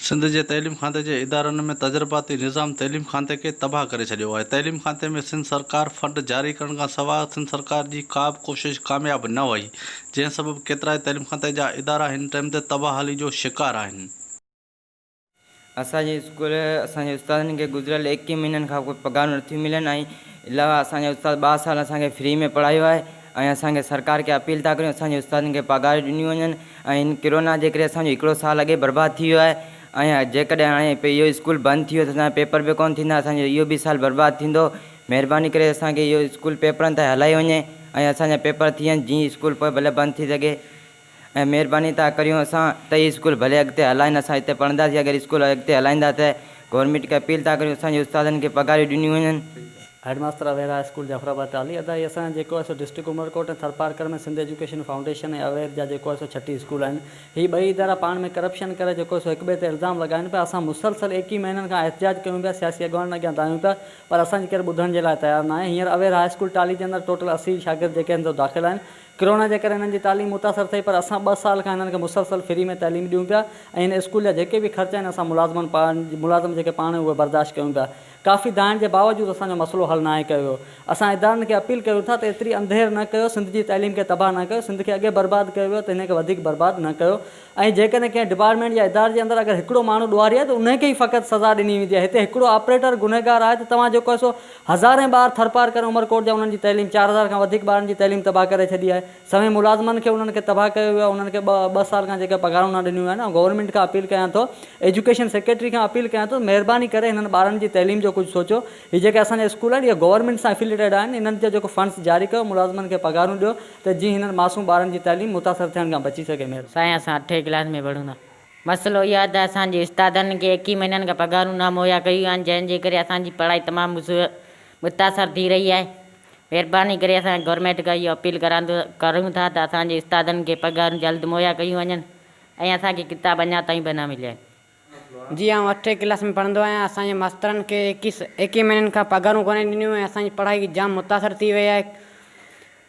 سنڌ جي تعليم کاتي جي ادارن ۾ تجرباتي نظام تعليم کاتي کي تباهه ڪري ڇڏيو آهي. تعليم کاتي ۾ سنڌ سرڪار فنڊ جاري ڪرڻ کان سواء سنڌ سرڪار جي ڪا به ڪوشش ڪامياب نه وئي، جنهن سبب ڪيترائي تعليم کاتي جا ادارا هن ٽائيم تي تباهه حالي جو شڪار آهن. اسان جي اسڪول اسان جي استادن کي گذريل ايڪيهه مهينن کان ڪوئي پگهارون نٿيون ملن ۽ علاوه اسان جا استاد ٻه سال اسان کي فري ۾ پڙهايو آهي ۽ اسان کي سرڪار کي اپيل ٿا ڪريون اسان جي استادن کي پگهارون ڏنيون وڃن ۽ هن ڪرونا جي ڪري اسان جو هڪڙو سال اڳي برباد ٿي ويو آهي ۽ جيڪڏهن هاڻي اهو اسڪول بند ٿي ويو ته اسان جا پيپر به ڪونه ٿيندا اسان جو اهو به سال برباد ٿيندو مهرباني ڪري اسان کي اهو اسڪول پيپرن تائين هلائي وڃي ۽ اسان جا پيپر ٿي وڃن جيئن اسڪول پوء ڀلي بند ٿي سگهي ۽ مهرباني ٿا ڪريون اسان ته هي اسڪول ڀلي اڳتي هلائين اسان هتي پڙهنداسين اگر اسڪول اڳتي هلائيندا ته گورنمينٽ کي اپيل ٿا ڪريون اسان جي استادن کي پگهاريون ڏنيون وڃن. Head master Aware high school Jafarabad Tali ادا هي اسان جيڪو آهي سو district Umerkot ۽ Tharparkar ۾ Sindh education foundation ۽ Aware جا جيڪو آهي سو ڇٽيهه اسڪول آهن هي ٻئي ادارا پاڻ ۾ ڪرپشن ڪري جيڪو آهي سو هڪ ٻئي تي الزام لڳائن پيا اسان مسلسل ايڪيهه مهينن کان احتجاج ڪيون پيا سياسي اڳواڻن اڳيان دانهيون پيا پر اسان جي ڪير ٻڌڻ جي لاء تيار ناهي هينئر اوير هاء اسڪول ٽالي جي اندر ٽوٽل 80 شاگرد جيڪي آهن سو داخل آهن ڪرونا جي ڪري هنن جي تعليم متاثر ٿئي پر اسان ٻه سال کان هنن کي مسلسل فري ۾ تعليم ڏيون پيا ۽ هن اسڪول جا جيڪي به خرچ آهن اسان ملازمن پاڻ ملازم جيڪي پاڻ اهي برداشت ڪيون پيا ڪافي دانهن جي باوجود اسان جو مسئلو حل ناهي ڪيو ويو اسان ادارن کي اپيل ڪيون ٿا ته ايتري انڌير نه ڪيو سنڌ جي تعليم کي تباهه نه ڪيو سنڌ کي اڳي برباد ڪيو ويو ته هن کي وڌيڪ برباد نه ڪيو ۽ جيڪڏهن ڪنهن ڊپارٽمينٽ يا اداري جي اندر اگر هڪڙو ماڻهو ڏوهاري آهي ته انهي کي ئي فقط سزا ڏني ويندي آهي. هتي هڪڙو آپريٽر گنهگار آهي ته توهان جيڪو آهي سو هزارين ٻار ٿرپارڪر ۽ عمرڪوٽ جا انهن جي تعليم 4000 کان وڌيڪ ٻارن جي تعليم تباهه ڪري ڇڏي آهي. سوين ملازمن کي انهن کي تباهه ڪيو ويو آهي انهن کي ٻه ٻه سال کان جيڪي پگهارون نه ڏنيون ويون آهن. آئون گورنمينٽ کان اپيل ڪيان ٿو ايجوڪيشن سيڪريٽري کان اپيل ڪيان ٿو مهرباني ڪري هنن ٻارن جي تعليم جو ڪجهه سوچيو هي جيڪي اسان جا اسڪول آهن اهي گورنمينٽ سان افيليٽيڊ آهن انهن جا جيڪو فنڊس جاري ڪيو ملازمن کي پگهارون ڏيو ته جيئن هنن معصوم ٻارن جي تعليم متاثر ٿيڻ کان بچي سگهي مهر. سائين اسان اٺين ڪلاس ۾ پڙهون ٿا. مسئلو اهو آهي ته اسان جي استادن کي ايڪيهه مهينن کان پگهارون نه مهيا ڪيون آهن جنهن جي ڪري اسان جي پڙهائي تمام متاثر ٿي رهي آهي مهرباني ڪري اسان گورنمينٽ کان اهو اپيل ڪريون ٿا ته اسان جي استادن کي پگهارون جلد مهيا ڪيون وڃن ۽ اسان کي ڪتاب اڃا تائين به نه مليا آهن. جي آئون اٺين ڪلاس ۾ پڙهندو آهيان اسان جي ماسترن کي ايڪيهه مهينن کان پگهارون ڪونهي ڏنيون ۽ اسان جي پڙهائي جام متاثر ٿي وئي آهي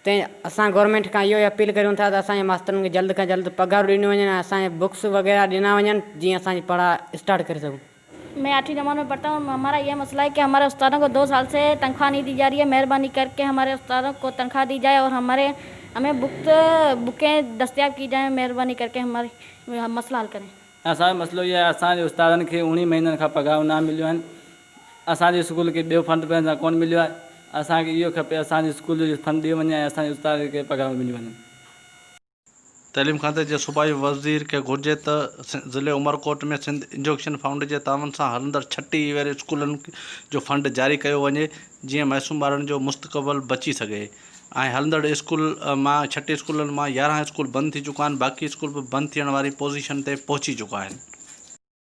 تنهن اسان گورنمينٽ کان اهو ئي اپيل ڪريون ٿا ته اسان جي ماسترن کي جلد کان جلد پگهارون ڏنيون وڃن ۽ اسان کي بڪس وغيره ڏنا وڃن جيئن اسان جي پڙهائي اسٽارٽ ڪري سگهون. مين آٺوين جماعت مين پڙهتا هون همارا يه مسئله هي ڪه هماري استادون ڪو دو سال سي تنخواه نهين the جا رهي هي مهرباني ڪر ڪي هماري استادون ڪو تنخواه the جائي اور هماري همين بڪس بڪين دستياب ڪي جائين مهرباني ڪر ڪي هماري مسئله حل ڪرين. اسان جو مسئلو اهو آهي اسان جي استادن کي اوڻيهه مهينن کان پگهارون نه مليون آهن اسان جي اسڪول کي ٻيو فنڊ به اڃا ڪونه مليو آهي اسان کي اهو کپي اسان جي اسڪول جو فنڊ ڏيو وڃي ۽ اسان جي استادن کي پگهارون مليون وڃن. تعليم کاتي جي صوبائي وزير کي گهرجي ته ضلعي عمرڪوٽ ۾ سنڌ ايجوڪيشن فائونڊ جي تعاون سان هلندڙ 36 وير اسڪولن جو فنڊ جاري ڪيو وڃي جيئن معصوم ٻارن جو مستقبل بچي سگهي ۽ هلندڙ اسڪول مان 36 اسڪولن مان 11 اسڪول بند ٿي چڪا آهن باقي اسڪول به بند ٿيڻ واري پوزيشن تي پهچي چڪا آهن.